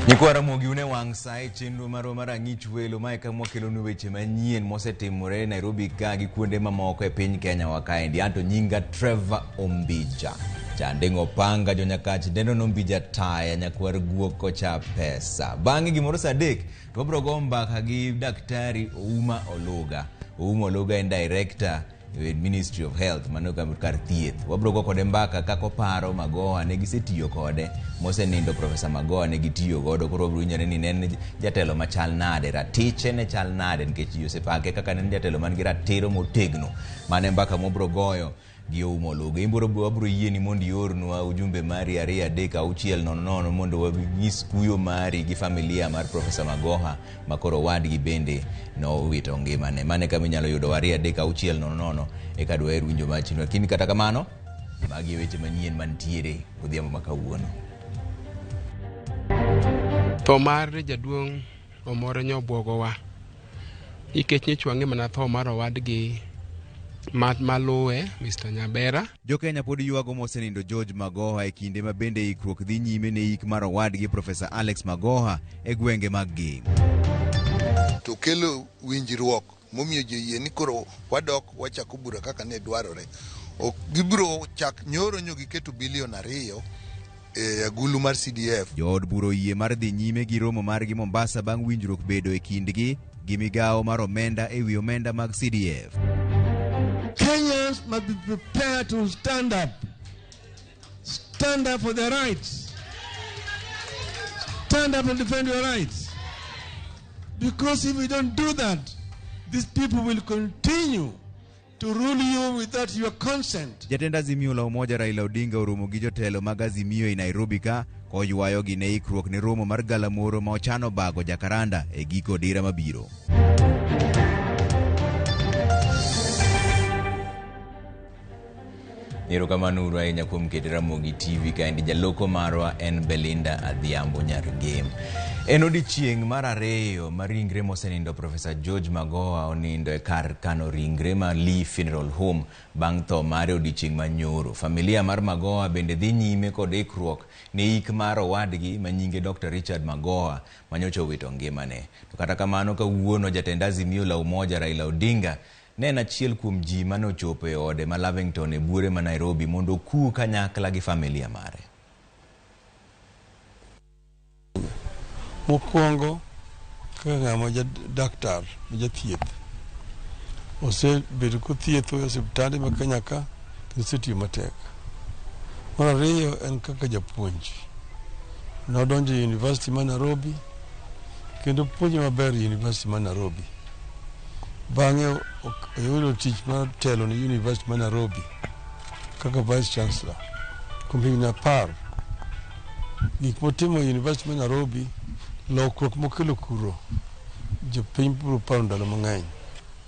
Nyikwa Ramogi une wang' sa e chenro marwa mar ang'ich welo mae kama wakelonu weche manyien mosetimore Nairobi ka gi kuonde mamoko e piny Kenya wa kaendi. Anto nyinga Trevor Ombija. Chandeng' Opanga jonyakach dendo nombija taya nyakwar guok kocha pesa. Bang'e gimoro sa 3 to wabiro go mbaka gi Daktari Ouma Oluga. Ouma Oluga en director e Ministry of Health mano kar thieth. Wabiro go kode mbaka kaka oparo Magoha ne gisetiyo kode mosenindo Professor Magoha ne gitiyo godo koro wabiro winjore ni ne en jatelo machal nade, ratiche ne chal nade nikech ji osepake kaka ne en jatelo man gi ratiro motegno. Mano e mbaka mwabiro goyo gi Ouma Oluga. In biro wabiro yieni mondo iornwa ujumbe mari 2 3 6 0 0 mondo wanyis kuyo mari gi familia mar Professor Magoha ma koro owadgi bende nowito ngimane. Mano e kama inyalo yudo 2 3 6 0 0 eka dwaher winjo machino. Lakini kata kamano, magi e weche manyien mantiere odhiambo ma kawuono. Tho mar jaduong' Omore nyobuogowa nikech nyocha wang'e mana tho mar owadgi maluwe Mr. Nyabera. Jokenya pod ywago mosenindo George Magoha e kinde ma bende ikruok dhi nyime ne ik mar owadgi Profesa Alex Magoha e gwenge mag Gem. To kelo winjruok momiyo ji oyie ni koro wadok wachako bura kaka ne dwarore. Ok gibiro chak nyoro nyo giketo bilion 2 e agulu mar CDF. Jood bura oyie mar dhi nyime gi romo margi Mombasa bang' winjruok bedo e kindgi gi migawo mar omenda e wi omenda mag CDF. Kenyans must be prepared to stand up. Stand up for their rights. Stand up and defend your rights. Because if we don't do that, these people will continue to rule you without your consent. Jatend Azimio la Umoja Raila Odinga oromo gi jotelo mag Azimio e Nairobi ka koywayogi ne ikruok ne romo mar galamoro ma ochano bago Jakaranda e giko dira mabiro. Erokamano uru ahinya kuom kete Ramogi TV kaendi. Jaloko marwa en Belinda Adhiambo nyar Gem. En odiechieng' mar 2 ma ringre mosenindo Professor George Magoha onindo e kar kano ringre ma Lee Funeral Home bang' tho mare odiechieng' ma nyoro. Familia mar Magoha bende dhi nyime kod ikruok ne ik mar owadgi ma nyinge Dr. Richard Magoha manyocha owito ngimane. To kata kamano kawuono jatend Azimio la Umoja Raila Odinga ne en achiel kuom ji mane ochopo e ode ma Lavington e buore ma Nairobi mondo oku kanyakla gi familia mare. Mokwongo kaka ng'ama daktar ma jathieth osebedo kothietho e osiptande ma Kenya ka kendo osetiyo matek. Mar ariyo en kaka japuonj. Nodonjo e University ma Nairobi kendo puonjo maber e University ma Nairobi. Bang'e oyudo tich mar telo ne University ma Nairobi kaka Vice Chancellor kuom higni 10. Gik motimo e University ma Nairobi, lokruok mokelo kuro, jopiny biro paro ndalo mang'eny.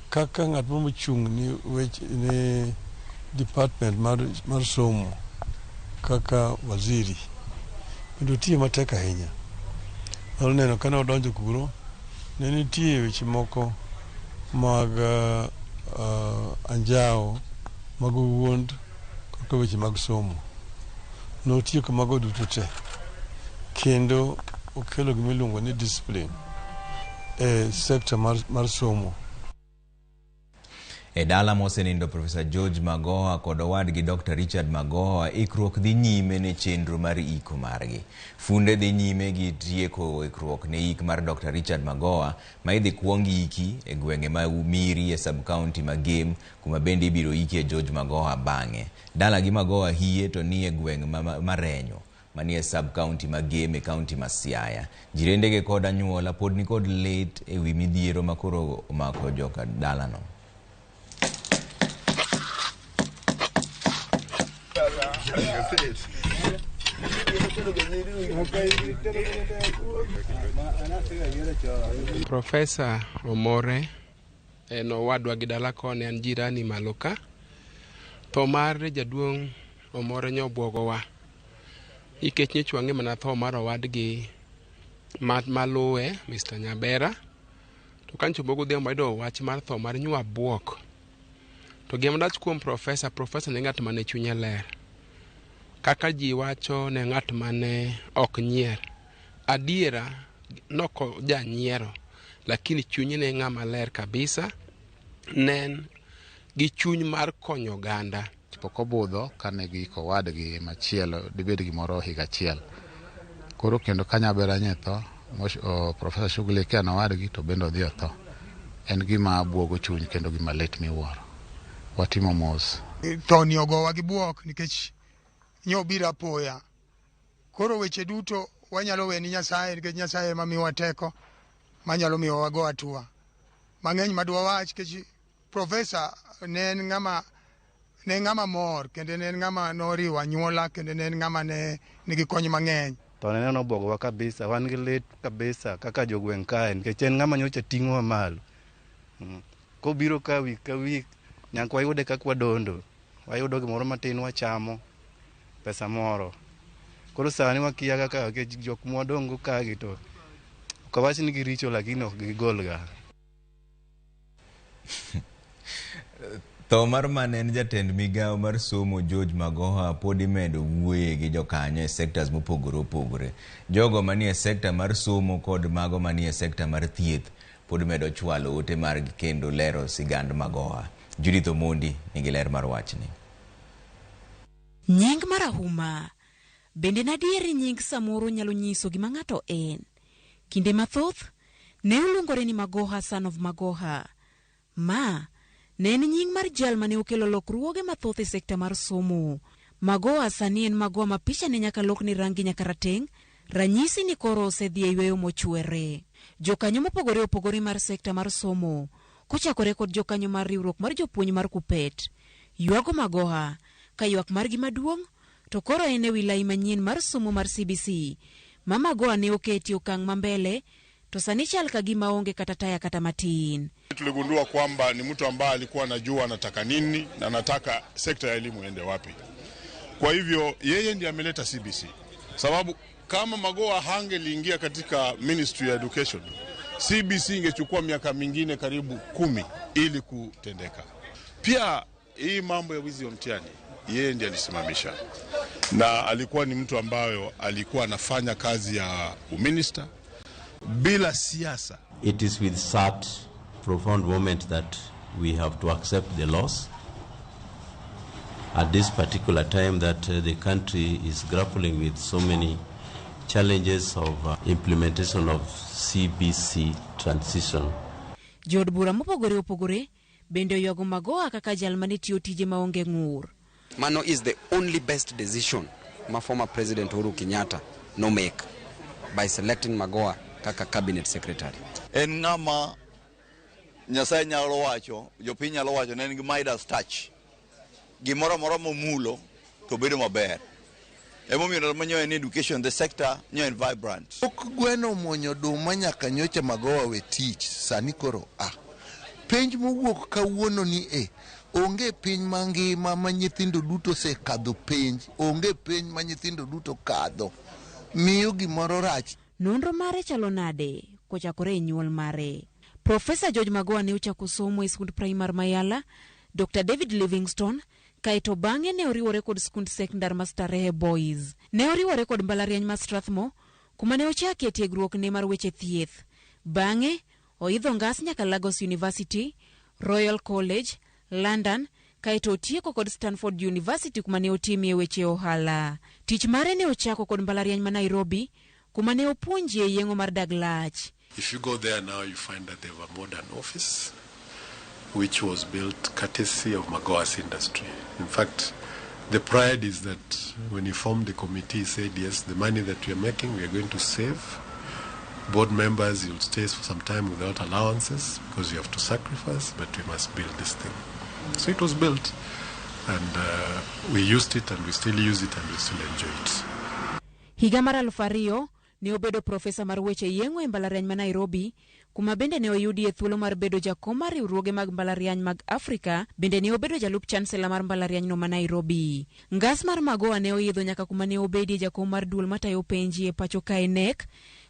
Kaka ng'at moro mochung' ni weche ni department mar somo kaka waziri, kendo otiyo matek ahinya. Anyalo neno kane odonjo kuro, ne nitie weche moko mag anjawo, mag wuond kaka weche mag somo. Notieko mago duto te kendo okelo gima iluongo ni discipline e sekta mar somo. E dala mosenindo Professor George Magoha kod owadgi Dr. Richard Magoha, ikruok dhi nyime ne chenro mar iko margi. Funde dhi nyime gi tieko ikruok ne ik mar Dr. Richard Magoha ma idhi kuong iki e gwenge ma Miri e sub-county ma Gem, kuma bende ibiro ikie George Magoha bang'e. Dala gi Magoha hie to ni e gweng' ma Marenyo manie sub-county ma Gem e county ma Siaya. Jirendege kod anyuola pod nikod lit e wi midhiero ma koro omako joka dalano. Profesa Omore en owadwa gi dala koni, en jirani malo ka. Tho mar jaduong' Omore nyobuogowa nikech nyocha wang'e mana tho mar owadgi maluwe Mr. Nyabera. To ka nyocha godhiambo wayudo wach mar tho mar Nywabuok. To gima dach kuom profesa, profesa ne ng'at mane chunye ler. Kaka ji wacho ne ng'at mane ok nyier. Adiera noko janyiero, lakini chunye ne ng'ama ler kabisa, ne en gi chuny mar konyo oganda. Pok obudho kane giiko owadgi machielo dibed gimoro higa achiel. Koro kendo ka Nyabera nye tho, Profesa shughulikia na owadgi to bende odhi otho. En gima buogo chuny kendo gima lit miwuoro. Watimo mos. Tho ni ogowa gi buok nikech nyo obiro apoya. Koro weche duto wanyalo weni Nyasaye nikech Nyasaye ema miyowa teko manyalo miyo wago hatua. Mang'eny madwa wach nikech profesa ne en ng'ama ne ng'ama mor kendo ne en ng'ama noriwo anyuola kendo ne en ng'ama ne nigi kony mang'eny. To ne nobwogowa kabisa, wan gi lit kabisa kaka jogweng' kae nikech en ng'ama nyocha ting'owa malo. Kobiro ka wik ka wik, nyaka wayude kaka wadondo. Wayudo gimoro matin wachamo, pesa moro. Koro sani wakia kaka nikech jok mwadong' go kagi to ok awach ni giricho lakini ok gigolga. Tho mar mane en jatend migawo mar somo George Magoha pod imedo wuoye gi jokanyo e sectors mopogore opogore. Jogo manie sekta mar somo kod mago manie sekta mar thieth pod medo chwalo ote margi kendo lero sigand Magoha. Judith Omondi nigi ler mar wachni. Nying marahuma. Bende en adier ni nying samoro nyalo nyiso gima ng'ato en? Kinde mathoth, ne oluongore ni Magoha son of Magoha. Ma ne en nying mar jal mane okelo lokruoge mathoth e sekta mar somo. Magoha sani en Magoha ma pichane nyaka lokne rangi nyaka rateng', ranyisi ni koro osedhi e yweyo mochwere. Jokanyo mopogore opogore mar sekta mar somo, kochakore kod jokanyo mar riwruok mar jopuonj mar KUPPET, ywago Magoha ka ywak margi maduong' to koro en e wi lai manyien mar somo mar CBC ma Magoha ne oketi okang' ma mbele to sani chal ka gima onge kata taya kata matin. Tuligundua kwamba ni mtu ambaye alikuwa anajua anataka nini na anataka sekta ya elimu iende wapi. Kwa hivyo yeye ndiye ameleta CBC, sababu kama Magoha hangeliingia katika Ministry ya Education, CBC ingechukua miaka mingine karibu 10 ili kutendeka. Pia hii mambo ya wizi wa mtihani yeye ndiye alisimamisha, na alikuwa ni mtu ambayo alikuwa anafanya kazi ya uminister bila siasa. It is with sad, profound moment that we have to accept the loss at this particular time that the country is grappling with so many challenges of implementation of CBC transition. Jood bura mopogore opogore bende oywago Magoha kaka jal mane tiyo tije maonge ng'ur. Mano is the only best decision ma former President Uhuru Kenyatta no make by selecting Magoha kaka cabinet secretary. En ng'ama Nyasaye nyalo wacho, jopiny nyalo wacho ne en gi Midas touch. Gimoro amora momulo to bedo maber. Emomiyo ndalo ma nyo en education, the sector nyo en vibrant. Pok gweno omuonyo oduma nyaka nyocha Magoha we tich, sani koro a. Penj mowuok kawuono ni e, onge piny mangima ma nyithindo duto osekadho penj, onge penj ma nyithindo duto kadho. Miyo gimoro rach. Nonro mare chalo nade kochakore e nyuol mare? Profesa George Magoha ne ochako somo e skund primar Mayala, Dr. David Livingstone, kaeto bang'e ne oriwore kod skund sekndar ma Starehe Boys. Ne oriwore kod mbalariany ma Strathmore, kuma ne ochakie tiegruok ne mar weche thieth. Bang'e, oidho ngas nyaka Lagos University, Royal College, London, kaeto otieko kod Stanford University kuma ne otimie weche ohala. Tich mare ne ochako kod mbalariany ma Nairobi, kuma ne opuonjie yeng'o mar dag lach. If you go there now, you find that they have a modern office, which was built courtesy of Magoha's industry. In fact, the pride is that when he formed the committee, he said, yes, the money that we are making, we are going to save. Board members, you'll stay for some time without allowances because you have to sacrifice, but we must build this thing. So it was built, and we used it, and we still use it, and we still enjoy it. Higa mar 2000 ne obedo profesa mar weche yeng'o e mbalariany ma Nairobi, kuma bende ne oyudie thuolo mar bedo jakom mar riwruoge mag mbalariany mag Afrika, bende ne obedo jalup chancellor mar mbalarianyno ma Nairobi. Ngas mar Magoha ne oidho nyaka kuma ne obedie jakom mar duol matayo penji e pacho kae KNEC,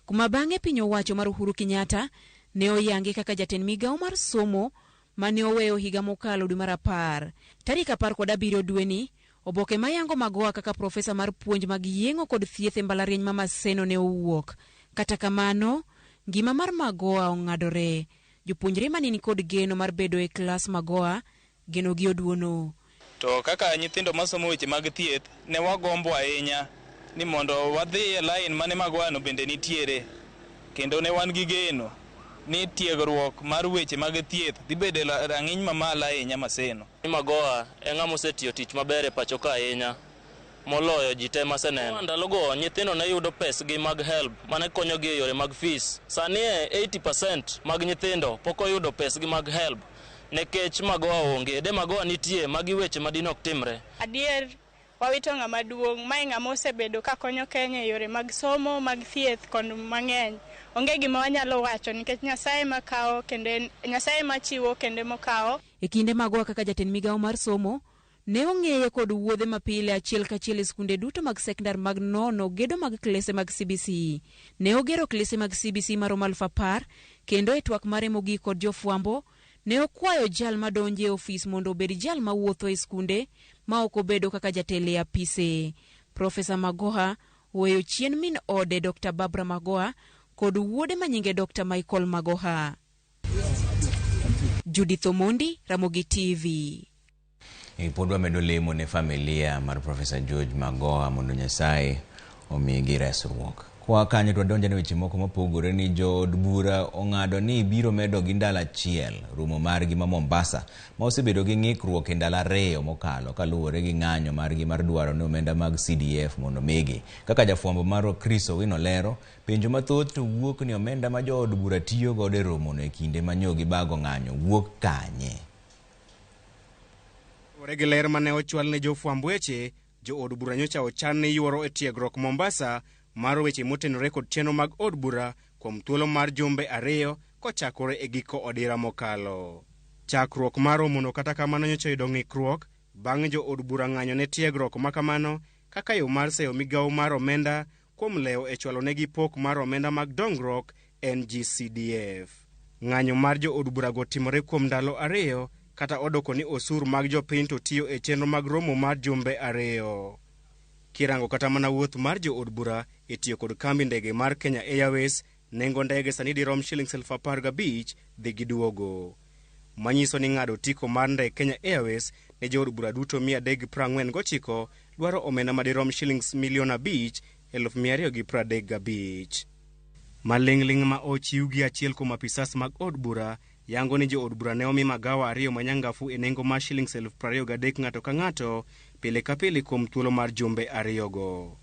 kuma bang'e piny owacho mar Uhuru Kenyatta ne oyange kaka jatend migawo mar somo mane oweyo higa mokalo dwe mar 10. Tarik 17 dweni, oboke mayango Magoha kaka profesa mar puonj mag yeng'o kod thieth e mbalariany ma Maseno ne owuok. Kata kamano, ngima mar Magoha ong'adore. Jopuonjre mane nikod geno mar bedo e klas Magoha, genogi oduono. To kaka nyithindo masomo weche mag thieth, ne wagombo ahinya ni mondo wadhi e line mane Magoha no bende nitiere. Kendo ne wan gi geno ni tiegruok mar weche mag thieth dhi bedo e rang'iny mamalo ahinya Maseno. Magoha en ng'ama osetiyo tich maber e pacho ka ahinya moloyo ji te maseneno. Ndalogo nyithindo ne yudo pesgi mag HELB mane konyogi e yore mag fees. Sani e 80% mag nyithindo pok oyudo pesgi mag HELB nikech Magoha onge. De Magoha nitie, magi weche madine ok timre. Adier wawito ng'ama duong', mae ng'ama osebedo ka konyo Kenya e yore mag somo, mag thieth kod mang'eny. Onge gima wanyalo wacho nikech Nyasaye makawo kendo en Nyasaye machiwo kendo mokawo. E kinde Magoha kaka jatend migawo mar somo, ne ong'eye kod wuodhe mapile achiel kachiel e skunde duto mag sekondar mag nono gedo mag klese mag CBC. Ne ogero klese mag CBC maromo 10,000 kendo e twak mare mogik kod jofwambo, ne okwayo jal madonjo e ofis mondo obed jal mawuotho e skunde ma ok obedo kaka jatelo e apise. Profesa Magoha oweyo chien min ode Dr. Barbara Magoha kod wuode manyinge Dr. Michael Magoha. Judith Omondi, Ramogi TV. Pod wamedo lemo ne familia mar Profesa George Magoha mondo Nyasaye omigi resruok. Kwa kanyo to wadonjo ne weche moko mopogore ni jood bura ong'ado ni biro medo gi ndalo achiel romo margi ma Mombasa ma osebedo gi ng'ikruok e ndalo 2 mokalo kaluwore gi ng'anyo margi mar dwaro ni omenda mag CDF mondo migi. Kaka jafwambo marwa Chris Owino lero, penjo mathoth to wuok ni omenda ma jood bura tiyo godo e romono e kinde ma nyo gibago ng'anyo wuok kanye. Gi ler mane ochwal ne jofwamb weche, jood bura nyocha ochan ni yuoro e tiegruok Mombasa mar weche motenore kod chenro mag od bura kuom thuolo mar jumbe 2 kochakore e giko odira mokalo. Chakruok mar romono kata kamano nyocha oyudo ng'ikruok bang' jood bura ng'anyo ne tiegruok makamano kaka yo mar seyo migawo mar omenda kuom lewo e chwalo negi pok mar omenda mag dongruok NGCDF. Ng'anyo mar jood burago timore kuom ndalo 2 kata odoko ni osuru mag jopiny to tiyo e chenro mag romo mar jumbe 2. Kirango kata mana wuoth mar jood bura e tiyo kod kambi ndege mar Kenya Airways, nengo ndege sani dirom shillings 15,000 dhi gi duogo. Manyiso ni ng'ado otiko mar ndege Kenya Airways ne jood bura duto 349 dwaro omenda madirom shillings 5,235,000. Maling'ling' ma ochiw gi achiel kuom apisas mag od bura yango ni jood bura ne omi magawa 2 manyangafu e nengo mar shillings 23,000 ng'ato ka ng'ato pile ka pile kuom thuolo mar jumbe 2 go.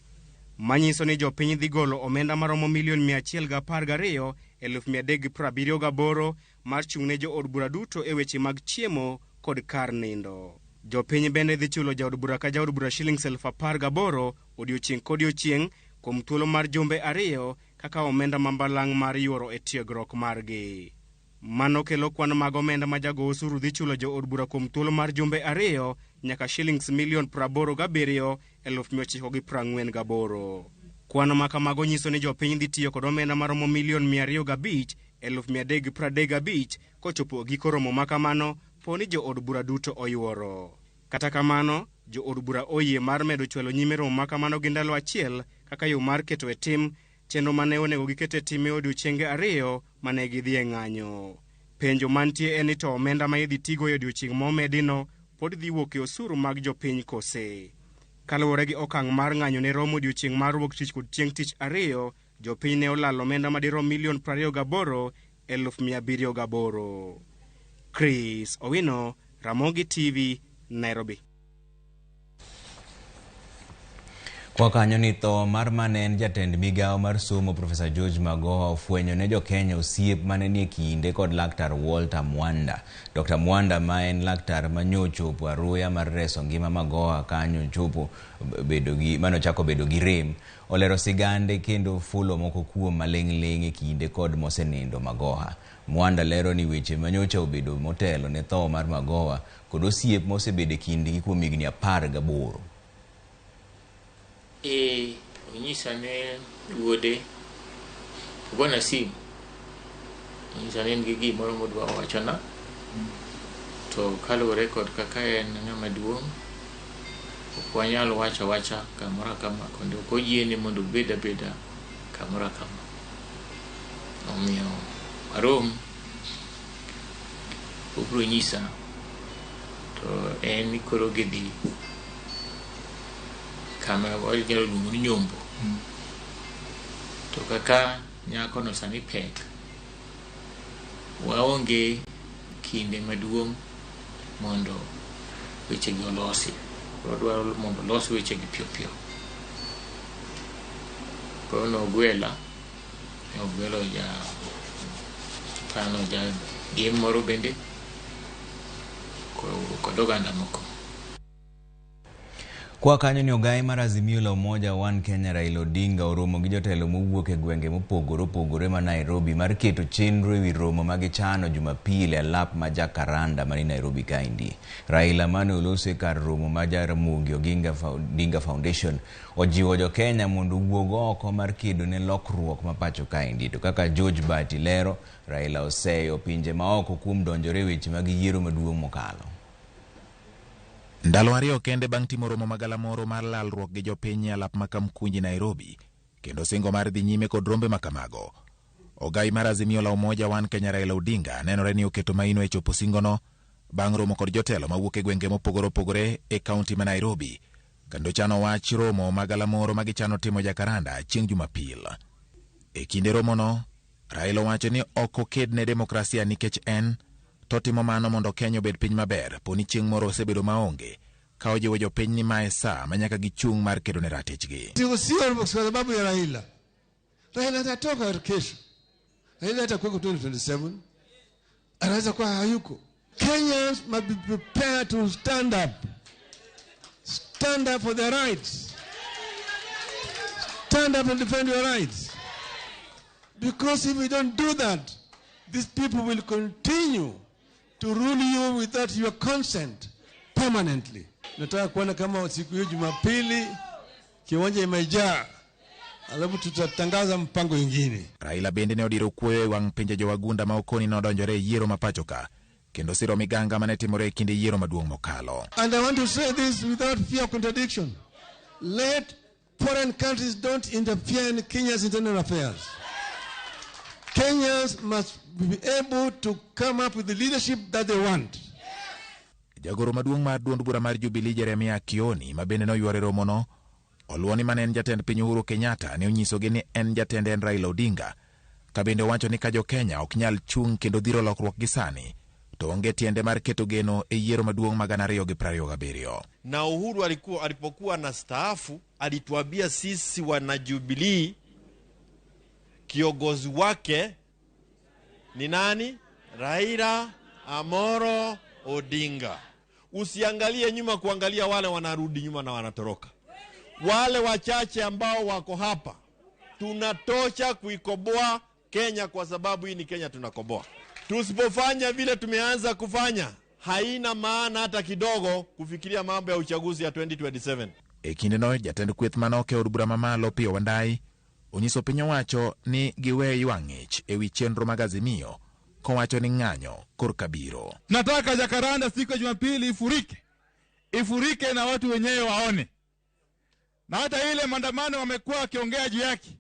Manyiso ni jopiny dhi golo omenda maromo 112,378,000 mar chung' ne jood bura duto e weche mag chiemo kod kar nindo. Jopiny bende dhi chulo jaod bura ka jaod bura shillings 18,000 odiochieng' kodiochieng' kuom thuolo mar jumbe 2 kaka omenda mambalang' mar yuoro e tiegruok margi. Mano kelo kwan mag omenda ma jago osuru dhi chulo jood bura kuom thuolo mar jumbe 2 nyaka shillings 87,948,000. Kwan ma kamago nyiso ni jopiny dhi tiyo kod omenda maromo 205,335,000 kochopo giko romo ma kamano po ni jood bura duto oyuoro. Kata kamano, jood bura oyie mar medo chwalo nyime romo ma kamano gi ndalo 1 kaka yo mar keto e tim chenro mane onego giket e tim e odiochienge 2 mane gidhi e ng'anyo. Penjo mantie en ni to omenda ma idhi tigo e odiochieng' momedino pod dhi wuok e osuru mag jopiny kose. Kaluwore gi okang' mar ng'anyo ne romo odiochieng' mar wuok tich kod chieng' tich 2, jopiny ne olalo omenda madirom 28,708,000. Chris Owino, Ramogi TV, Nairobi. Kwa kanyo ni tho mar mane en jatend migawo mar somo Profesa George Magoha ofwenyo ne jokenya osiep mane nie kinde kod laktar Walter Mwanda. Dr. Mwanda ma en laktar manyochopo aruya mar reso ngima Magoha kanyo chopo bedo gi manochako bedo gi rem. Olero sigande kendo fulo moko kuom maling'ling' e kinde kod mosenindo Magoha. Mwanda lero ni weche manyocha obedo motelo ne tho mar Magoha kod osiep mosebedo e kindgi kuom higni 18. Onyisa ne wuode ogona simu, onyisa ni en gi gimoro modwa wachona, to kaluwore kod kaka en ng'ama duong' ok wanyal wacho awacha kamoro akama kendo ok oyiene mondo obed abeda kamoro akama. Omiyo arom obiro nyisa to en ni koro gidhi kama wanyalo luongo ni nyombo. To kaka nyakono sani pek, waonge kinde maduong' mondo wechegi olosi. Koro dwaro mondo olos wechegi piyo piyo. Koro nogwela, nogwelo ja kano ja gem moro bende kod oganda moko. Kwa kanyo ni ogai mar Azimio la Umoja One Kenya Raila Odinga oromo gi jotelo mowuok e gwenge mopogore opogore ma Nairobi mar keto chenro ewi romo ma gichano Jumapil e alap ma Jacaranda mani Nairobi kaendi. Raila mane oloso e kar romo ma Jaramogi Oginga Odinga Foundation ojiwo jo Kenya mondo owuog oko mar kedo ne lokruok ma pacho kaendi. To kaka George Bati lero, Raila oseyo pinje maoko kuom donjore e weche mag yiero maduong' mokalo. Ndalo 2 kende bang' timo romo magalamoro mar lalruok gi jopiny e alap ma Kamkunji Nairobi, kendo singo mar dhi nyime kod rombe makamago. Ogai mar Azimio la Umoja One Kenya Raila Odinga nenore ni oketo maino e chopo singono bang' romo kod jotelo mawuok e gwenge mopogore opogore e kaunti ma Nairobi, kendo chano wach romo magalamoro ma gichano timo Jacaranda chieng' Jumapil. E kinde romono, Raila owacho ni ok oked ne demokrasia nikech en to timo mano mondo Kenya obed piny maber poni chieng' moro osebedo maonge, ka ojiwo jopiny ni mae sa ma nyaka gichung' mar kedo ne ratichgi. Sio kwa sababu ya Raila. Raila atatoka kesho. Raila atakuwa 2027. Anaweza kuwa hayuko. Kenyans must be prepared to stand up. Stand up for their rights. Stand up and defend your rights. Because if we don't do that, these people will continue to rule you without your consent permanently. Nataka kuona kama siku hiyo Jumapili kiwanja imejaa, alafu tutatangaza mpango ingine. Raila bende ne odiro kuoyo e wang' pinje jowagunda ma okoni nodonjore e yiero ma pacho ka, kendo siro miganga mane timore e kinde yiero maduong' mokalo. And I want to say this without fear of contradiction. Let foreign countries don't interfere in Kenya's internal affairs. Kenyans must be able to come up with the leadership that they want. Jagoro maduong' mar duond bura mar Jubilee Jeremiah Kioni, ma bende noyworo e romono, oluwo ni mane en jatend piny Uhuru Kenyatta ne onyisogi ni en jatende en Raila Odinga, ka bende owacho ni ka jo-Kenya ok nyal chung' kendo dhiro lokruok gi sani, to onge tiende mar keto geno e yiero maduong' ma 2027. Na Uhuru alikuwa alipokuwa na staafu alituambia sisi wana Jubilee kiongozi wake ni nani? Raila Amolo Odinga. Usiangalie nyuma kuangalia wale wanarudi nyuma na wanatoroka. Wale wachache ambao wako hapa tunatosha kuikoboa Kenya, kwa sababu hii ni Kenya tunakoboa. Tusipofanya vile tumeanza kufanya, haina maana hata kidogo kufikiria mambo ya uchaguzi ya 2027. E kindeno, jatend kweth manoke od bura mamalo Opiyo Wandayi onyiso piny owacho ni giwe ywak ng'ich ewi chenro mag Azimio, kowacho ni ng'anyo korka biro. Nataka Jacaranda siku ya Jumapili ifurike, ifurike na watu wenyewe waone, na hata ile maandamano wamekuwa wakiongea juu yake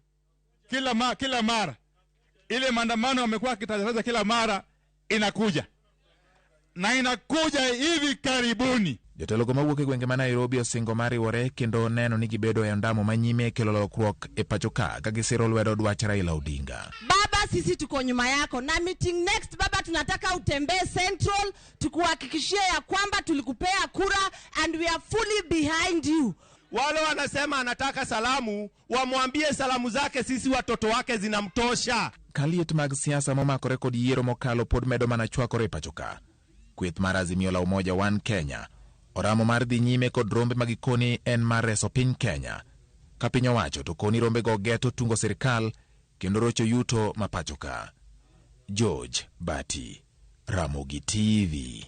kila mara, ile maandamano wamekuwa wakitangaza kila mara inakuja na inakuja hivi karibuni. Jotelo go mawuok e gwenge ma Nairobi osingo mar riwore kendo neno ni gibedo e ondamo manyime e kelo lokruok e pacho ka ka gisiro lwedo dwach Raila Odinga. Baba, sisi tuko nyuma yako na meeting next baba, tunataka utembee Central tukuhakikishie ya kwamba tulikupea kura and we are fully behind you. Wale wanasema anataka salamu, wamwambie salamu zake sisi watoto wake zinamtosha. Ka liet mag siasa momakore kod yiero mokalo pod medo mana chwakore e pacho ka. Kweth mar Azimio la Umoja One Kenya oramo mar dhi nyime kod rombe ma gikoni en mar reso piny Kenya. Ka piny owacho to koni rombego geto tungo sirikal kendo rocho yuto ma pacho ka. George Bati, Ramogi TV.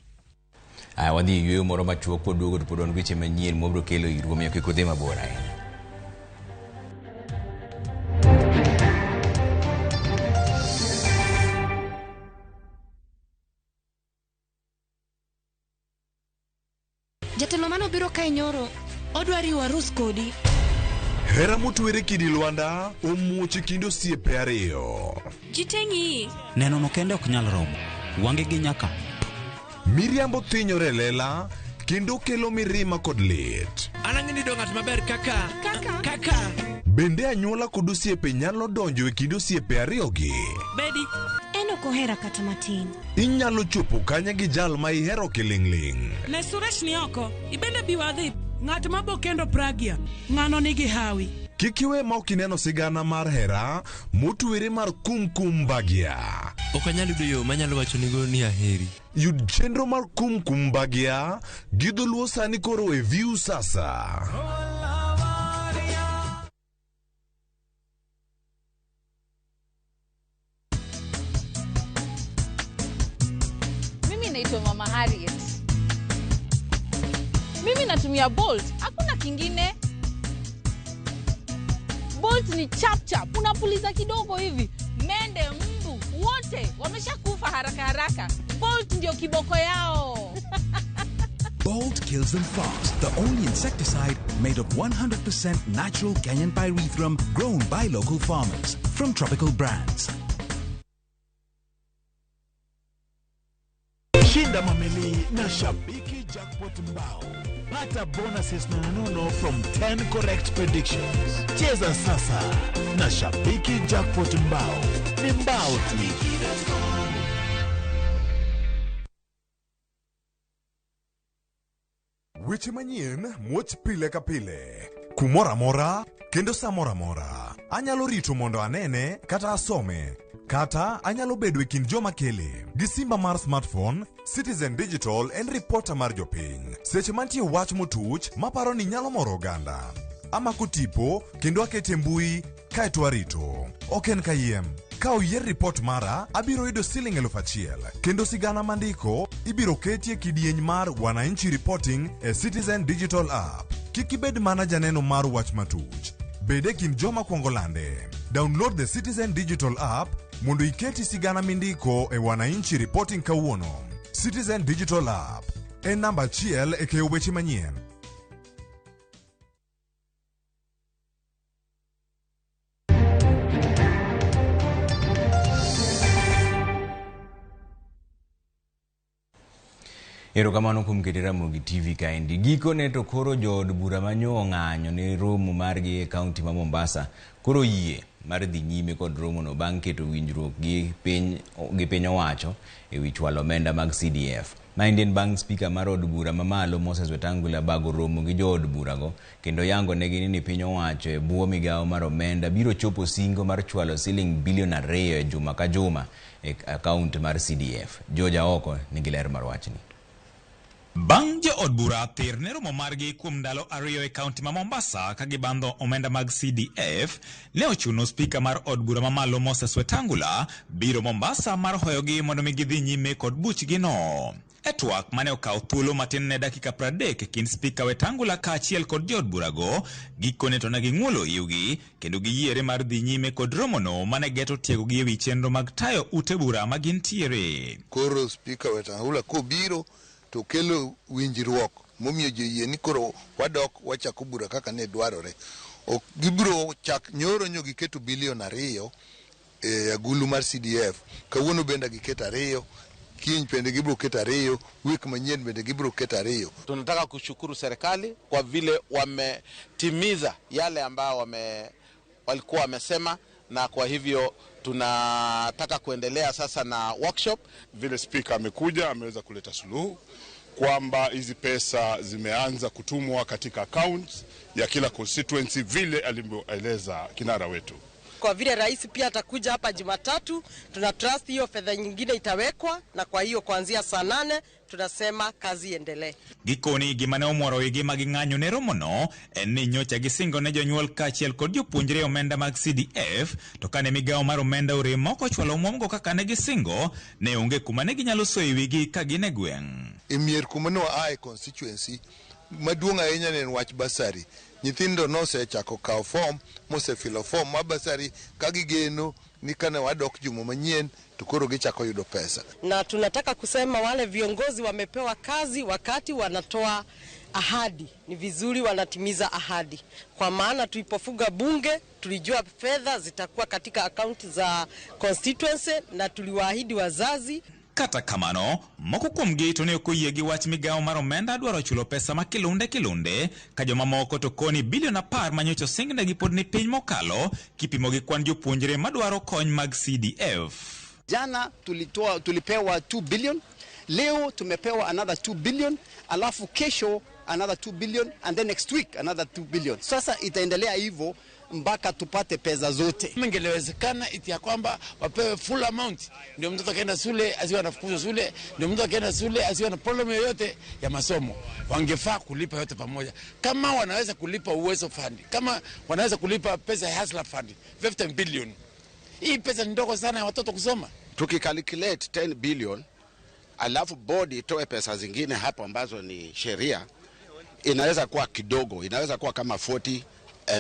Aya, wadhi e yueyo moro machuok pod duogo to pod wan weche manyien mwabiro kelo iru, omiyo kik udhi mabor ahinya. Jatelo manobiro kae nyoro, odwa riwo arus kodi. Hera motwere kidi lwanda omuoch e kind osiepe ariyo. Ji te ng'iyi. Neno no kende ok nyal romo. Wange gi nyaka. Miriambo thinyore e lela kendo kelo mirima kod lit. An ang'e ni do ng'at maber kaka Kaka. Kaka. Bende anyuola kod osiepe nyalo donjo e kind osiepe ariyogi? Bedi. En ok ohera kata matin. Inyalo chopo kanye gi jal ma ihero kiling'ling'? Ne Suresh ni oko. Ibende bi wadhi. Ng'at ma bo kendo Pragya. Ng'ano nigi hawi. Kik iwe ma ok ineno sigana mar hera motwere mar Kumkum Bhagya. Ok anyal yudo yo manyalo wachonigo ni aheri. Yud chenro mar Kumkum Bhagya gi dholuo sani koro e View Sasa. Mimi naitwa Mama Harriet. Mimi natumia Bolt, hakuna kingine. Bolt ni chap chap, unapuliza kidogo hivi, mende, mbu wote wameshakufa haraka haraka. Bolt ndio kiboko yao. Bolt kills them fast, the only insecticide made of 100% natural Kenyan pyrethrum grown by local farmers from Tropical Brands. Shinda Mameli na Shabiki Jackpot Mbao. Pata bonuses nononono from 10 correct predictions. Cheza sasa na Shabiki Jackpot Mbao. Ni mbao tu. Weche manyien muoch pile ka pile. Kumoro amora kendo sa moro amora. Anyalo rito mondo anene kata asome. Kata anyalo bedo e kind joma kele. Gi simba mar smartphone, Citizen Digital en reporter mar jopiny. Seche mantie wach motuch maparo ni nyalo moro oganda. Amako tipo kendo akete mbui kaeto arito. Ok en kayiem. Ka oyier ripot mara, abiro yudo siling 1000. Kendo sigana mandiko ibiro keti e kidieny mar Wananchi Reporting e Citizen Digital App. Kik ibed mana janeno mar wach matuch. Bed e kind joma kwongo lande. Download the Citizen Digital App mondo iketi sigana mindiko e Wananchi Reporting kawuono. Citizen Digital App en namba achiel e keyo weche manyien. Erokamano kuom kete Ramogi TV kaendi. Gikone to koro jood bura manyo ong'anyo ne romo margi e kaunti ma Mombasa koro yie mar dhi nyime kod romono bang' keto winjruok gi piny owacho e wi chwalo omenda mag CDF. Maendi en bang' spika mar od bura mamalo Moses Wetangula bago romo gi jood burago kendo yango negi ni piny owacho e bwo migawo mar omenda biro chopo singo mar chwalo siling bilion 2 e juma ka juma e akaont mar CDF. George Aoko nigi ler mar wachni. Bang' jood bura thir ne romo margi kuom ndalo 2 e kaunti ma Mombasa ka gibandho omenda mag CDF, ne ochuno spika mar od bura mamalo Moses Wetangula biro Mombasa mar hoyogi mondo mi gidhi nyime kod buchgino. E twak mane okawo thuolo matin ne dakika 30 e kind spika Wetangula kaachiel kod jood burago, gikone to ne ging'uolo iwgi kendo giyiere mar dhi nyime kod romono mane geto tiegogi ewi chenro mag tayo ute bura ma gintiere. Koro spika Wetangula kobiro to kelo winjruok momiyo ji oyie ni koro wadok wachako bura kaka ne dwarore. Ok gibiro chak nyoro nyo giketo bilion 2 e agulu mar CDF. Kawuono bende giketo 2, kiny bende gibiro keto 2, wik manyien bende gibiro keto 2. Tunataka kushukuru serikali kwa vile wametimiza yale ambayo walikuwa wamesema, na kwa hivyo tunataka kuendelea sasa na workshop. Vile speaker amekuja ameweza kuleta suluhu kwamba hizi pesa zimeanza kutumwa katika accounts ya kila constituency vile alivyoeleza kinara wetu. Kwa vile rais pia atakuja hapa Jumatatu, tuna trust hiyo fedha nyingine itawekwa, na kwa hiyo kuanzia saa 8 tunasema kazi iendelee. Gikoni gima ne omoro wigi ma ging'anyo ne romono en ni nyocha gisingo ne jonyuol kaachiel kod jopuonjre omenda mag CDF, to kane migawo mar omenda orem ok ochwalo omwomgo kaka ne gisingo, ne onge kuma ne ginyalo soyo wigi ka gin e gweng'. E mier kuma ne waa e constituency maduong' ahinya ne en wach basari. Nyithindo nosechako kawo form, mosefilo form mar basari ka gigeno ni kane wadok juma manyien to koro gichako yudo pesa. Na tunataka kusema wale viongozi wamepewa kazi wakati wanatoa Ahadi ni vizuri wanatimiza ahadi, kwa maana tulipofuga bunge tulijua fedha zitakuwa katika akaunti za constituency na tuliwaahidi wazazi. Kata kamano, moko kuomgi to ne ok oyie gi wach migawo mar omenda dwaro chulo pesa ma kilunde kilunde ka jomamoko to koni bilion 10 manyocha osingnegi pod ni piny mokalo kipimo gi kwan jopuonjre madwaro kony mag CDF. Jana tulipewa 2 billion, leo tumepewa another 2 billion, alafu kesho another 2 billion and then next week another 2 billion. Sasa itaendelea hivyo mpaka tupate pesa zote. Ingewezekana iti ya kwamba wapewe full amount, ndio mtoto akaenda shule asiwe anafukuzwa shule, ndio mtoto akaenda shule asiwe na problem yoyote ya masomo. Wangefaa kulipa yote pamoja. Kama wanaweza kulipa Uwezo Fund, kama wanaweza kulipa pesa ya Hustler Fund 15 billion. Hii pesa ni ndogo sana ya watoto kusoma. Tukikalculate 10 billion alafu board itoe pesa zingine hapo ambazo ni sheria, inaweza kuwa kidogo, inaweza kuwa kama 40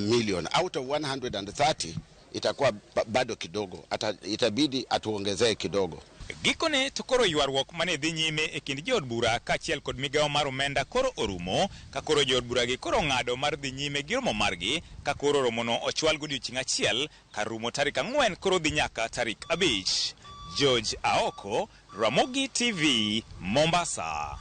million out of 130, itakuwa bado kidogo, itabidi atuongezee kidogo. Gikone to koro ywaruok mane dhi nyime e kind jood bura kaachiel kod migawo mar omenda koro orumo, ka koro jood bura gi koro ng'ado mar dhi nyime gi romo margi, ka koro romono ochwal godiochieng' achiel kar rumo tarik 4 koro dhi nyaka tarik 5. George Aoko, Ramogi TV, Mombasa.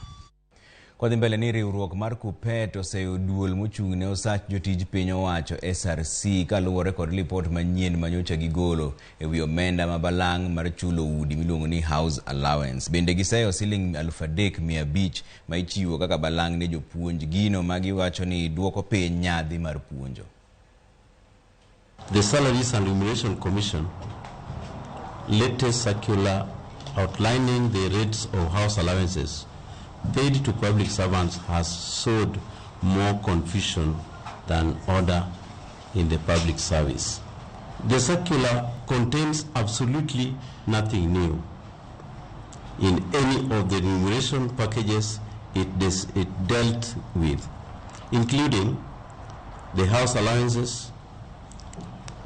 Kwadhi mbele ni riwruok mar Kuppet oseyo duol mochung' ne osach jotij piny owacho SRC kaluwore kod lipot manyien manyocha gigolo e wi omenda ma balang' mar chulo udi miluongo ni house allowance. Bende giseyo siling 3,500 ma ichiwo kaka balang' ne jopuonj, gino ma giwacho ni duoko piny nyadhi mar puonjo. The Salaries and Remuneration Commission latest circular outlining the rates of house allowances paid to public servants has sowed more confusion than order in the public service. The circular contains absolutely nothing new in any of the remuneration packages it dealt with, including the house allowances.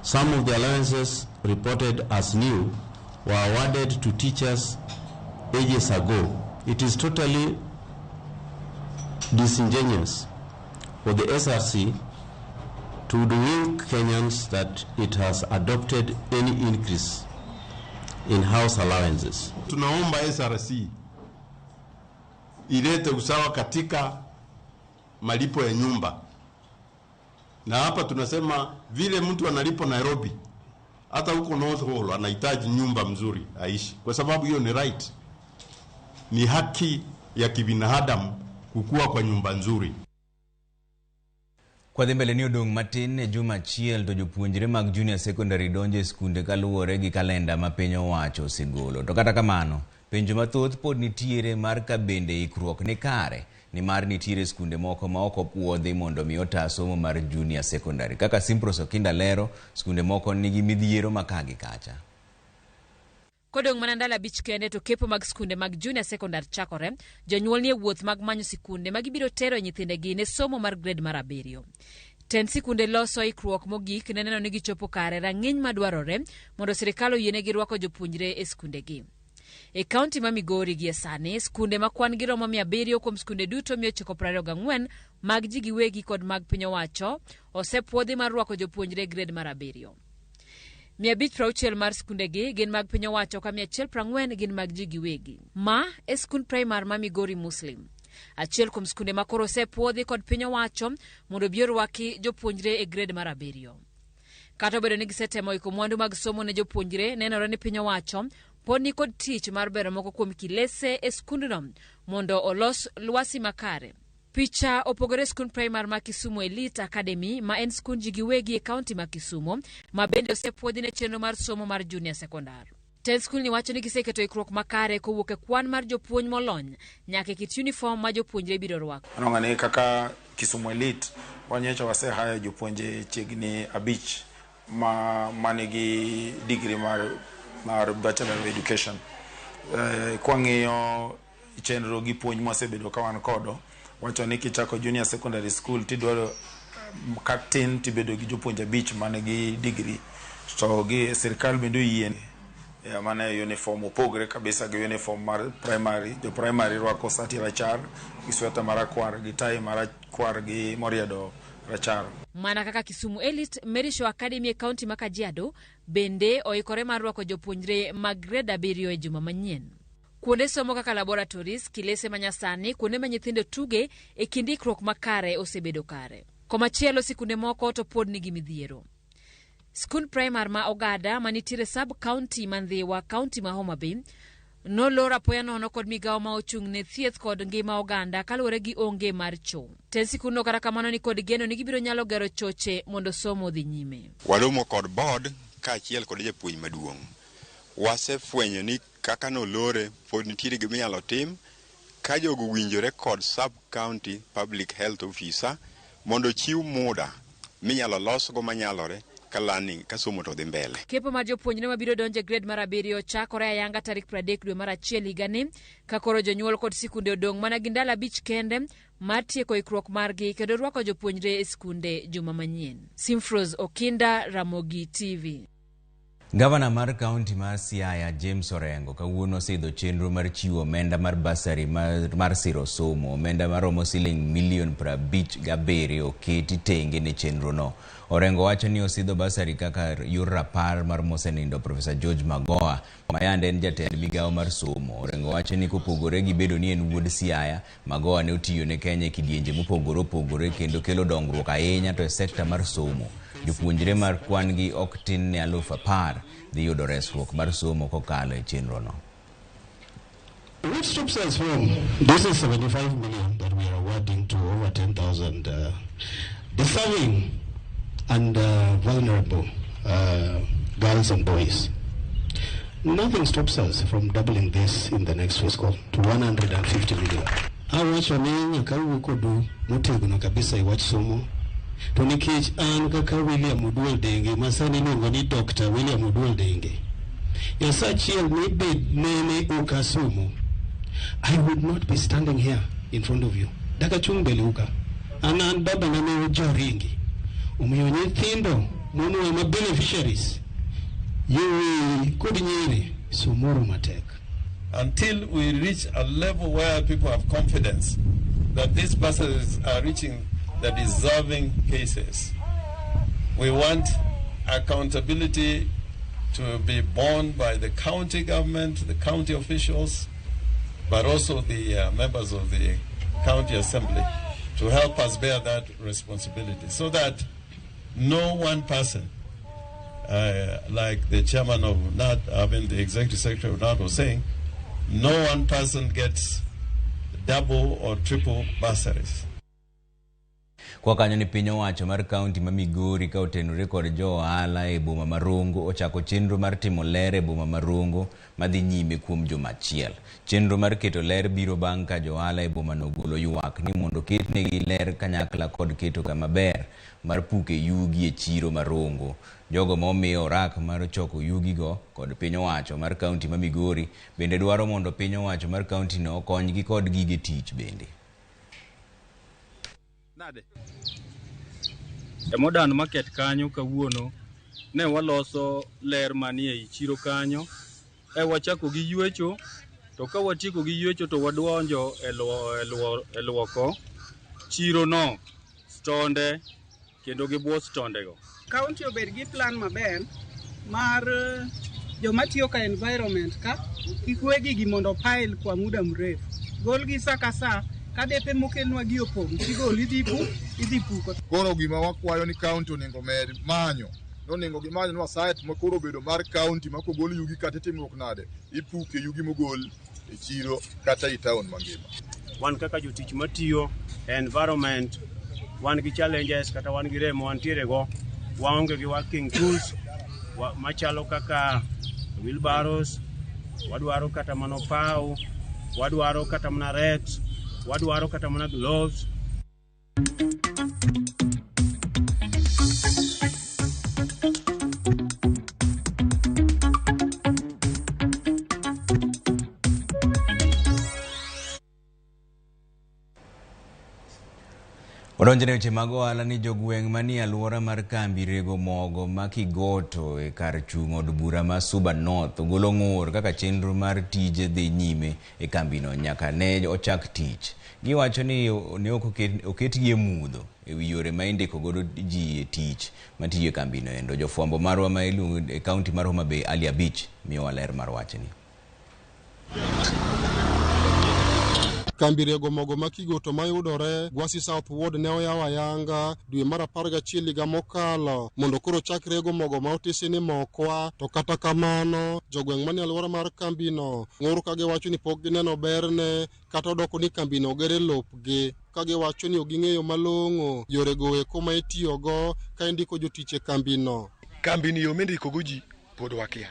Some of the allowances reported as new were awarded to teachers ages ago. It is totally disingenuous for the SRC to hoodwink Kenyans that it has adopted any increase in house allowances. Tunaomba SRC ilete usawa katika malipo ya nyumba. Na hapa tunasema vile mtu analipo Nairobi, hata huko North Hall anahitaji nyumba mzuri aishi, kwa sababu hiyo ni right. Ni haki ya kibinadamu kukua kwa nyumba nzuri. Kwadhi mbele ni odong' matin e juma achiel to jopuonjre mag junior secondary donjo e skunde kaluwore gi kalenda ma piny owacho osegolo. To kata kamano, penjo mathoth pod nitiere mar ka bende ikruok ni kare, nimar nitiere skunde moko ma ok opuodhi mondo mi ota somo mar junior secondary. Kaka Simpros Okinda lero, skunde moko nigi midhiero ma ka gi kacha. Kodong' mana ndalo 5 kende to kepo mag skunde mag junior secondary chakore, jonyuol nie wuoth mag manyo sikunde ma gibiro tero nyithindegi ne somo mar grade mar 7. Tend sikunde loso ikruok mogik ne neno ni gichopo kare rang'iny madwarore mondo sirikal oyienegi rwako jopuonjre e skundegi. E kaunti ma Migori gie sani, skunde ma kwan gi romo 700 kuom skunde duto 924 mag ji giwegi kod mag piny owacho osepuodhi mar rwako jopuonjre grade mar 7. 560 mar skundegi gin mag piny owacho ka 140 gin mag ji giwegi. Ma e skund primar ma Migori Muslim, achiel kuom skunde ma koro osepuodhi kod piny owacho mondo obi orwaki jopuonjre e grade mar 7. Kata obedo ni gisetemo iko mwandu mag somo ne jopuonjre, nenore ni piny owacho pod ni kod tich mar bero moko kuom kilese e skundno mondo olos lwasi makare. Picha opogore skund primar ma Kisumu Elite Academy ma en skund ji giwegi e kaunti ma Kisumu ma bende osepuodhi ne chenro mar somo mar junior secondary. Tend skul ni wacho ni giseketo ikruok makare kowuok e kwan mar jopuonj molony nyaka e kit uniform ma jopuonjre biro rwako. Anong'o ni kaka Kisumu Elite wanyocha wasehaya jopuonje chiegni 5 ma manigi degree mar Bachelor of Education. Kwang'iyo chenro gi puonj mwasebedo ka wan kodo, wacho ni kichako junior secondary school tidwaro katin tibedo gi jopuonje 5 manigi degree. To gi sirikal bende oyie Mane uniform opogre kabisa gi uniform mar primary. Jo primary rwako sati rachar gi sweta marakwar gi tai marakwar gi moriedo rachar. Mana kaka Kisumu Elite, Merishaw Academy e kaunti ma Kajiado bende oikore mar rwako jopuonjre mag grade 7 e juma manyien. Kuonde somo kaka laboratories, kilese manyasani, kuonde ma nyithindo tuge e kind ikruok makare osebedo kare. Komachielo sikunde moko to pod nigi midhiero. Skund primar ma Ogada manitiere sub county ma Ndhiwa, kaunti ma Homa Bay, nolor apoya nono kod migawo ma ochung' ne thieth kod ngima oganda kaluwore gi onge mar cho. Tend sikundno kata kamano ni kod geno ni gibiro nyalo gero choche mondo somo odhi nyime. Waromo kod board kaachiel kod japuonj maduong'. Wasefwenyo ni kaka nolore pod nitiere gima inyalo tim ka jogo winjore kod sub county public health officer mondo ochiw muda minyalo losgo manyalore ka learning ka somo to dhi mbele. Kepo mar jopuonjre mabiro donjo e grade mar 7 chakore ayanga tarik 30 dwe mar 1 higani, ka koro jonyuol kod sikunde odong' mana gi ndalo 5 kende mar tieko ikruok margi kendo rwako jopuonjre e sikunde juma manyien. Simfros Okinda, Ramogi TV. Gavana mar kaunti mar Siaya James Orengo kawuono osidho chenro mar chiwo omenda mar basari mar siro somo. Omenda maromo siling milion 57 oketi tenge ne chenrono. Orengo wacho ni osidho basari kaka yor rapar mar mosenindo Profesa George Magoha ma yande en jatend migawo mar somo. Orengo wacho ni kopogore gi bedo ni en wuod Siaya, Magoha ne otiyo ne Kenya e kidienje mopogore opogore kendo kelo dongruok ahinya to e sekta mar somo. Jopuonjre mar kwan gi ok tin ne 10,000 dhi yudo resruok mar somo kokalo e chenrono. What stops us from this is 75 million that we are awarding to over 10,000 deserving and vulnerable girls and boys. Nothing stops us from doubling this in the next fiscal to 150 million. Awacho ni nyaka wuo kodu motegno kabisa e wach somo. To nikech an kaka William Oduol Denge, ma sani iluongo ni Dr. William Oduol Denge, e sa achiel ni bed nene ok asomo, I would not be standing here in front of you. Dak achung' mbele u ka. An babana ne joringi. Omiyo nyithindo monwa ma beneficiaries, yowuoyi kod nyiri, somuru matek. Until we reach a level where people have confidence that these bursaries are reaching the deserving cases, we want accountability to be borne by the county government, the county officials, but also the members of the county assembly to help us bear that responsibility so that no one person, like the chairman of KNUT, I mean the executive secretary of KNUT was saying, no one person gets double or triple bursaries. Kwa kanyo ni piny owacho mar kaunti ma Migori ka otenore kod jo ohala e boma ma Rongo ochako chenro mar timo ler e boma ma Rongo madhi nyime kuom juma achiel. Chenro mar keto ler biro bang' ka jo ohala e bomano ogolo ywak ni mondo ketnegi ler kanyakla kod keto kama ber mar puke yugi e chiro ma Rongo. Jogo ma omiyo orak mar choko yugigo kod piny owacho mar kaunti ma Migori bende dwaro mondo piny owacho mar kaunti no okonygi kod gige tich bende. Nade? E Modern Market kanyo kawuono ne waloso ler manie ei chiro kanyo e wachako gi ywecho to ka watieko gi ywecho to wadonjo e luoko chiro no stonde kendo gi bwo stonde go. County obed gi plan maber mar joma tiyo ka environment ka kik we gigi mondo pile kwa muda mrefu. Gol gi sa ka sa ka depe mokelnwa gi opong' tigolo idhi puko. Koro gima wakwayo ni county onego med manyo nonego gimany nwa site ma koro obedo mar county ma kogol yugi kata itimruok nade ipuke yugi mogol e chiro kata e town mangima. Wan kaka jotich matiyo e environment wan gi challenges kata wan gi rem wantiere go, waonge gi working tools machalo kaka wheelbarrows, wadwaro kata mana opaw, wadwaro kata mana rakes, wadwaro kata mana gloves. Odonjne weche mag ohala ni jogweng' manie alwora mar kambi rego mogo ma Kigoto e kar chung' od bura ma Suba North ogolo ng'ur kaka chenro mar tije dhi nyime e kambino nyaka ne ochak tich. Giwacho ni ne ok oketgi e mudho e wi yore ma indiko godo ji e tich matiyo e kambino endo. Jofwambo marwa ma iluongo e kaunti mar Homa Bay Ali Abich miyowa ler mar wachni. Kambi rego mogo ma Kigoto mayudore Gwasi South Ward ne oyaw ayanga dwe mar 11 higa mokalo mondo koro chak rego mogo ma otisi ni mokwa. To kata kamano, jogweng' manie alwora mar kambino ng'ur ka giwacho ni pok gineno berne kata odoko ni kambino oger e lopgi, ka giwacho ni ok ging'eyo malong'o yorego eko ma itiyogo ka indiko jotich e kambino. Kambini yo mindikogo ji pod wakia.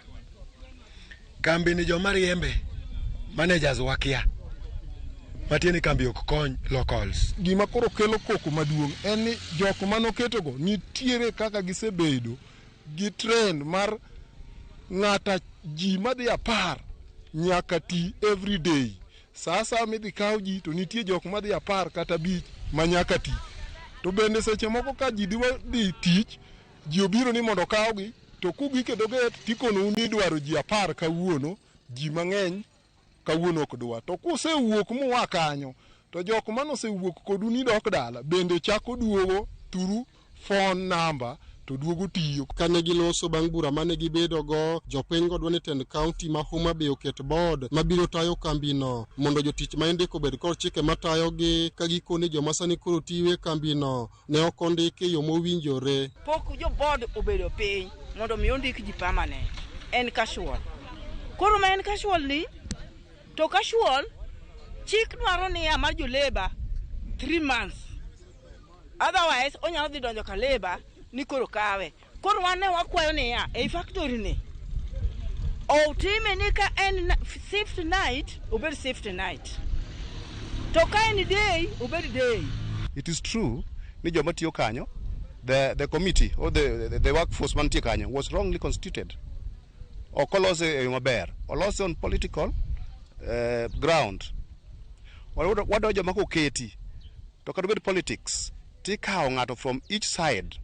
Kambini joma riembe, managers wakia. Matiende kambi ok kony locals. Gima koro kelo koko maduong' en ni jok manoketogo nitiere kaka gisebedo gi trend mar ng'ata ji madhi 10 nyaka ti every day. Sa asaya midhi kaw ji to nitie jok madhi 10 kata 5 ma nyaka ti. To bende seche moko ka ji dhi tich, ji obiro ni mondo okawgi, to kugik e dho gate tikonou ni idwaro ji 10 kawuono, ji mang'eny kawuono ok dwa. To kusewuok mua kanyo, to jok manosewuok kodu ni dok dala bende chako duogo through phone number to duogo tiyo. Kane giloso bang' bura mane gibedogo, jopiny go dwa ni tend kaunti ma Homa Bay oket board mabiro tayo kambino mondo jotich ma indiko obed kod chike matayogi, ka gikoni joma sani koro tiyo e kambino ne ok ondiki e yo mowinjore. Pok jo board obedo piny mondo mi ondik ji permanent, en casual. Koro ma en casual ni, to casual chik dwaro niya mar jo labor 3 months. Otherwise onyalo dhi donjo ka labor ni koro kawe. Koro wan ne wakwayo niya ei factory ni otime ni ka en shift night obed shift night, to ka en day obed day. It is true ni joma tiyo kanyo, the committee or the workforce mantie kanyo was wrongly constituted. Ok olose e yo maber, olose on political ground. Wadwa joma koketi to kata obed politics tikawo ng'ato from each side.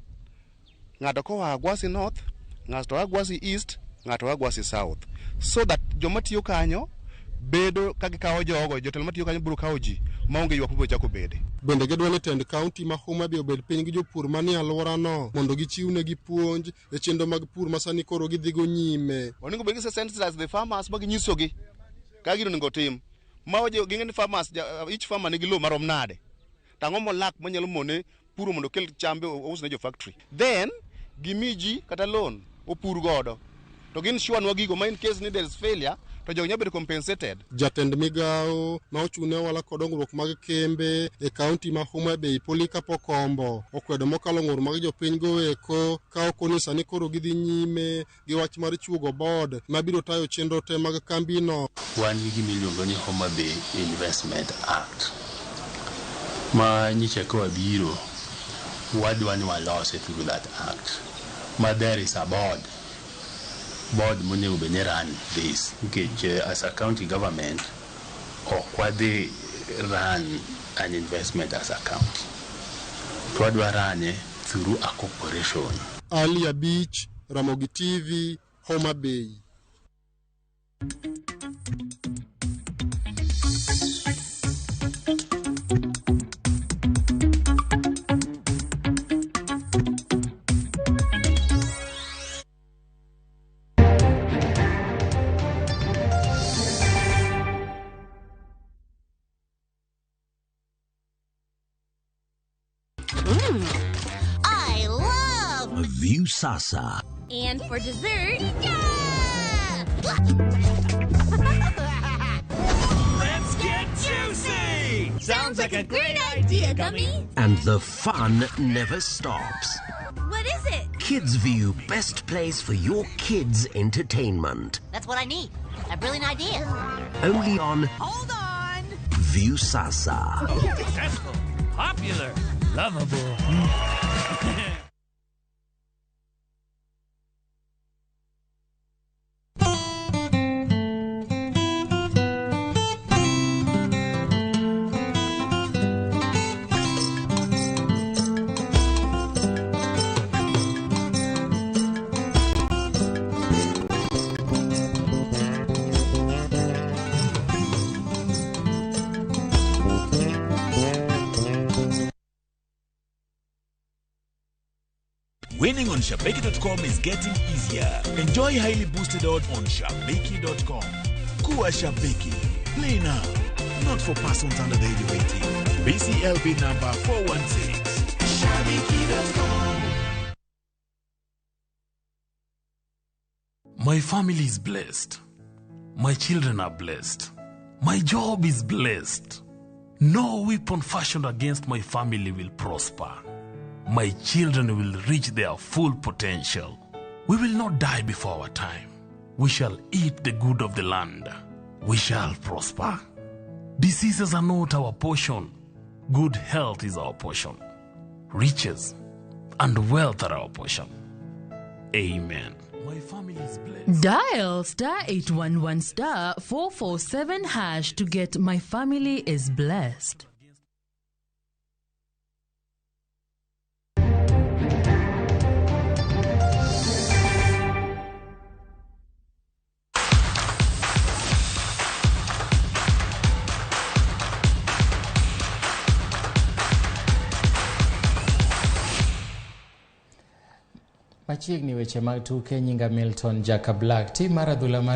Ng'ato koa Gwasi North, ng'ato oa Gwasi East, ng'ato oa Gwasi South, so that joma tiyo kanyo bedo ka gikawo jogo, jotelo matiyo kanyo biro kawo ji maonge ywak mabiro chako bede. Bende gidwa ni tend kaunti ma Homa Bay obed piny gi jopur manie alworano mondo gichiwnegi puonj e chenro mag pur ma sani koro gidhigo nyime. Onego bed ni sensitize the farmers ma ginyisogi kaka gino onego otim. Ma ging'e ni farmers, each farmer nigi lowo marom nade. To ang'o molak manyalo mone puro mondo okel chambe ous ne jo factory. Then gimi ji kata loan opur godo. To gin sure nwa gigo ma in case ni there is failure to jogo nyalo bedo compensated. Jatend migawo ma ochung' ne ohala kod dongruok mag kembe e kaunti ma Homa Bay Polycarp Okombo okwedo mokalo ng'ur mag jopiny go eko ka okoni sani koro gidhi nyime gi wach mar chuogo board mabiro tayo chenro te mag kambino. Wan gi gima iluongo ni Homa Bay Investment Act ma nyicha ka wabiro wadwa ni walose through that act ma there is a board monego bed ni run this nikech as a county government ok wadhi run an investment as a county, to wadwa run through a corporation. Ali Abich, Ramogi TV, Homa Bay. I love Viusasa. And for dessert, yeah! Let's get juicy! Sounds like a great idea, Gummy. And the fun never stops. What is it? Kids View, best place for your kids' entertainment. That's what I need. A brilliant idea. Only on Hold on. Viusasa. Successful, popular, lovable. Winning on Shabiki.com is getting easier. Enjoy highly boosted odds on Shabiki.com. Kuwa Shabiki. Play now. Not for persons under the age of 18. BCLB number 416. Shabiki.com. My family is blessed. My children are blessed. My job is blessed. No weapon fashioned against my family will prosper. My children will reach their full potential. We will not die before our time. We shall eat the good of the land. We shall prosper. Diseases are not our portion. Good health is our portion. Riches and wealth are our portion. Amen. My family is blessed. Dial star 811 star 447 hash to get My Family is Blessed. Machiegni weche mag tuke nyinga Milton Jaka Black. Tim mar adhula mar